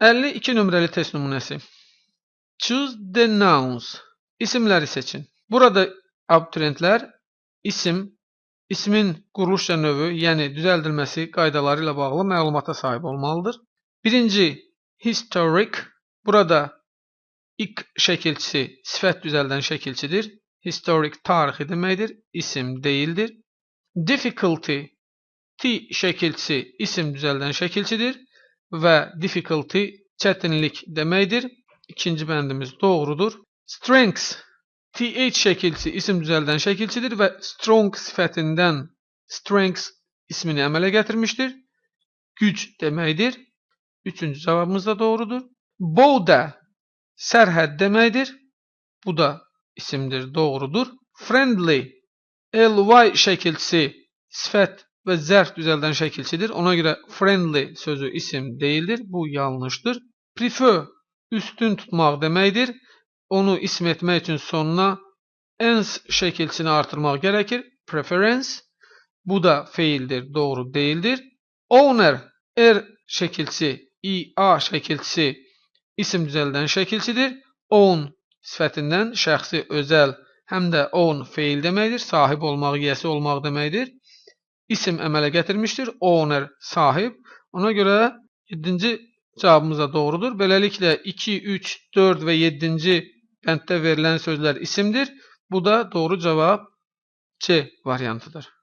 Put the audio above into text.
52 nömrəli test nümunəsi. Choose the nouns. İsimləri seçin. Burada abituriyentlər isim, ismin quruluşca növü, yəni düzəldilməsi qaydaları ilə bağlı məlumata sahib olmalıdır. Birinci, historic. Burada ik şəkilçisi sifət düzəldən şəkilçidir. Historic tarixi deməkdir, isim deyildir. Difficulty, T şəkilçisi isim düzəldən şəkilçidir və difficulty çətinlik deməkdir. İkinci bəndimiz doğrudur. Strengths, TH şəkilçisi isim düzəldən şəkilçidir və strong sifətindən strengths ismini əmələ gətirmişdir. Güc deməkdir. Üçüncü cavabımız da doğrudur. Border, sərhəd deməkdir. Bu da isimdir, doğrudur. Friendly, ly şəkilçisi sifət və zərf düzəldən şəkilçidir. Ona görə friendly sözü isim deyildir. Bu yanlışdır. Prefer, üstün tutmaq deməkdir. Onu ism etmək üçün sonuna ence şəkilçisini artırmaq gərəkir. Preference, bu da feildir, doğru deyildir. Owner, r şəkilçisi, ia şəkilçisi isim düzəldən şəkilçidir. Own sifətindən şəxsi, özəl, həm də own feil deməkdir. Sahib olmaq, yiyəsi olmaq deməkdir. İsim əmələ gətirmişdir. Owner, sahib. Ona görə 7-ci cavabımız da doğrudur. Beləliklə 2, 3, 4 və 7-ci bənddə verilən sözlər isimdir. Bu da doğru cavab C variantıdır.